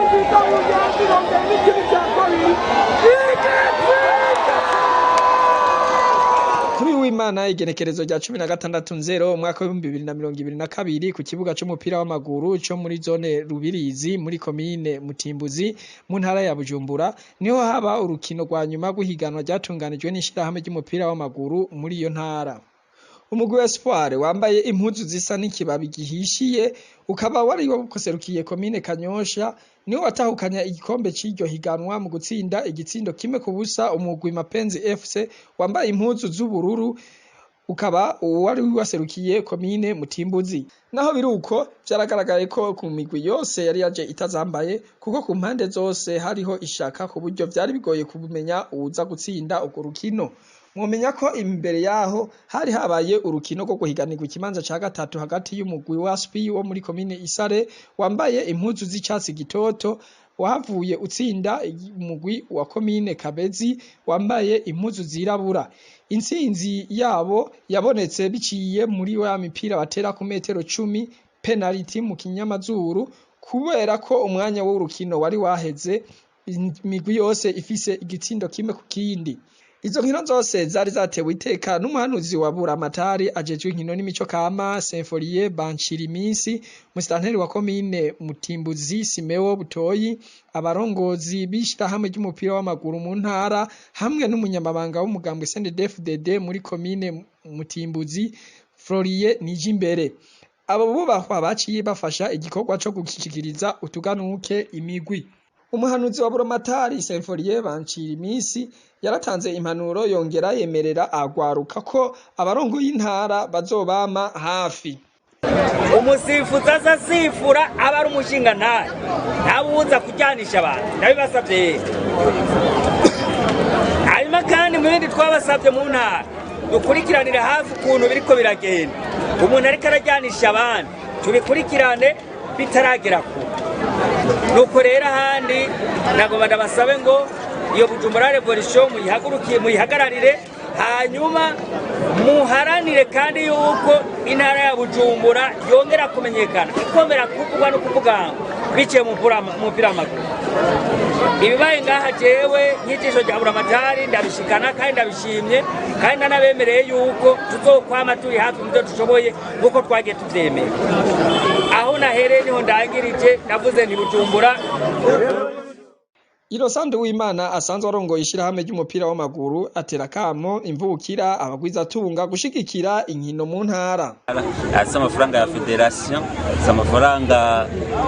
nziza Buyenzi, bongeye n'ikindi cya kabiri. Igitsinda. Kuri w'Imana, igenekerezo rya 16 nzero umwaka w'2022, ku kibuga c'umupira w'amaguru co muri zone Rubirizi, muri komine Mutimbuzi, mu ntara ya Bujumbura, niho haba urukino rwa nyuma rw'ihiganwa ryatunganijwe n'ishirahamwe ry'umupira w'amaguru muri iyo ntara. Umugwi wa Espoir wambaye impuzu zisa n'ikibabi gihishiye, ukaba wari waserukiye komine Kanyosha, niwo watahukanya igikombe c'iryo higanwa mu gutsinda igitsindo 1-0 umugwi Mapenzi FC wambaye impuzu z'ubururu, ukaba wari waserukiye komine Mutimbuzi. Naho biruko, vyaragaragaye ko ku migwi yose yari yaje itazambaye, kuko ku mpande zose hariho ishaka, ku buryo vyari bigoye kumenya uwuza gutsinda urwo rukino. Mwomenya ko imbere yaho hari habaye urukino rwo guhiganirwa ikibanza ca gatatu hagati y'umugwi wa Spi wo muri komine Isare wambaye impuzu z'icatsi gitoto, wahavuye utsinda umugwi wa komine Kabezi wambaye impuzu zirabura. Intsinzi yabo yabonetse biciye muri wa mipira batera ku metero 10, penalty mu kinyamazuru, kubera ko umwanya w'urukino wari waheze imigwi yose ifise igitsindo kimwe ku kindi. Izo nkino zose zari zatewe iteka n'umuhanuzi wa Buramatari ajejwe inkino n'imico kama, Symphorien Banshiriminsi, musitanteri wa komine Mutimbuzi, Simeo Butoyi, abarongozi b'ishirahamwe ry'umupira w'amaguru mu ntara, hamwe n'umunyamabanga w'umugambwe CNDD-FDD muri komine Mutimbuzi, Florie Nijimbere. Abo bubahwa baciye bafasha igikorwa co gushikiriza utuganuke imigwi. Umuhanuzi wa Buramatari Symphorien Banshiriminsi yaratanze impanuro, yongera yemerera agwaruka ko abarongoye intara bazobama hafi. Umusifuzi aza asifura aba ari umushingantahe, ntawuza kujyanisha abantu, ndabibasabye. Hanyuma kandi mu bindi twabasabye mu ntara, dukurikiranire hafi ukuntu biriko biragenda. Umuntu ariko arajyanisha abandi tubikurikirane bitaragera kure. Nuko rero ahandi nagomba ndabasabe ngo iyo Bujumbura Revolution muyihagurukiye, muyihagararire, hanyuma muharanire kandi yuko intara ya Bujumbura yongera kumenyekana, ikomera kuvugwa no kuvuga biciye mu mupira w'amaguru. Ibibaye ngaha, jewe nk'ijisho rya Buramatari ndabishikana kandi ndabishimye, kandi ndanabemereye yuko tuzokwama turi hafi mu byo dushoboye nk'uko twagiye tuvyemera. Aho nahereye niho ndangirije, ndavuze nti Bujumbura. Innocent Uwimana asanzwe arongoye ishirahamwe ry'umupira w'amaguru atera kamo imvukira, abagwizatunga gushigikira inkino mu ntara. Si amafaranga ya fédération, si amafaranga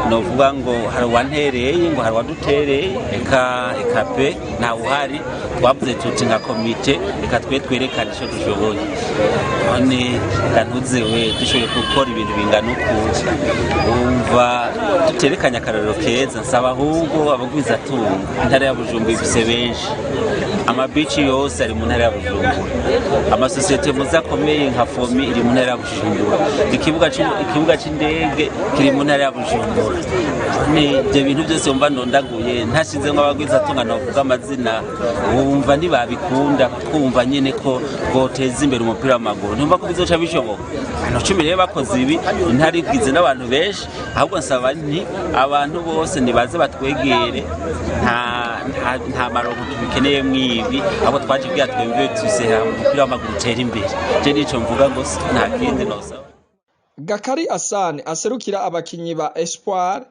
novuga ngo hari uwantereye, ngo hari uwadutereye, eka eka pe, ntawe uhari. Twavuze tuti nka komite, reka twe twerekane icyo dushoboye. None ntuzewe dushoboye gukora ibintu bingana uku, wumva duterekanye akarorero keza? Nsaba ahubwo abagwizatunga, intara ya Bujumbura ifise benshi, amabici yose ari mu ntara ya Bujumbura, amasosiyete muzi akomeye nka FOMI iri mu ntara ya Bujumbura, ikibuga c'indege kiri mu ntara ya Bujumbura. Ni ibyo bintu byose wumva ndondaguye, ntashizemwo abagwizatunga novuga amazina, wumva ntibabikunda. Twumva nyene ko twoteza imbere umupira w'amaguru, ntumva ko bizoca bishoboka. Abantu 10 rero bakoze ibi, intara igize n'abantu benshi. Ahubwo nsaba nti abantu bose nibaze batwegere, nta maronko tubikeneye mwibi, ahubwo twaje kugira twemve tuse umupira w'amaguru utera imbere. Je nico mvuga gusa, nta kindi nosaba. Gakari Asane aserukira abakinyi ba Espoir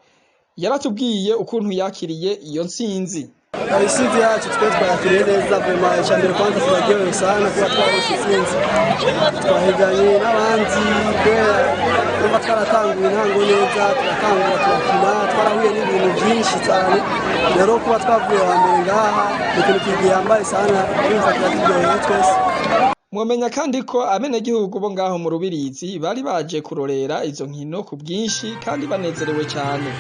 yaratubwiye ukuntu yakiriye iyo ntsinzi. Intsinzi yacu twe twayakiriye neza vraiment. Icya mbere kwanza turaryohewe sana kuba twaronse intsinzi. Twahiganye n'abandi kubera kuba twaratanguye intango neza, turatangura turakina, twarahuye n'ibintu byinshi cyane. Rero kuba twavuye wa mbere ngaha ni ikintu gihambaye sana, urumva kiraturyoheye twese. Mwomenya kandi ko abenegihugu bo ngaho mu Rubirizi bari baje kurorera izo nkino ku bwinshi kandi banezerewe cyane.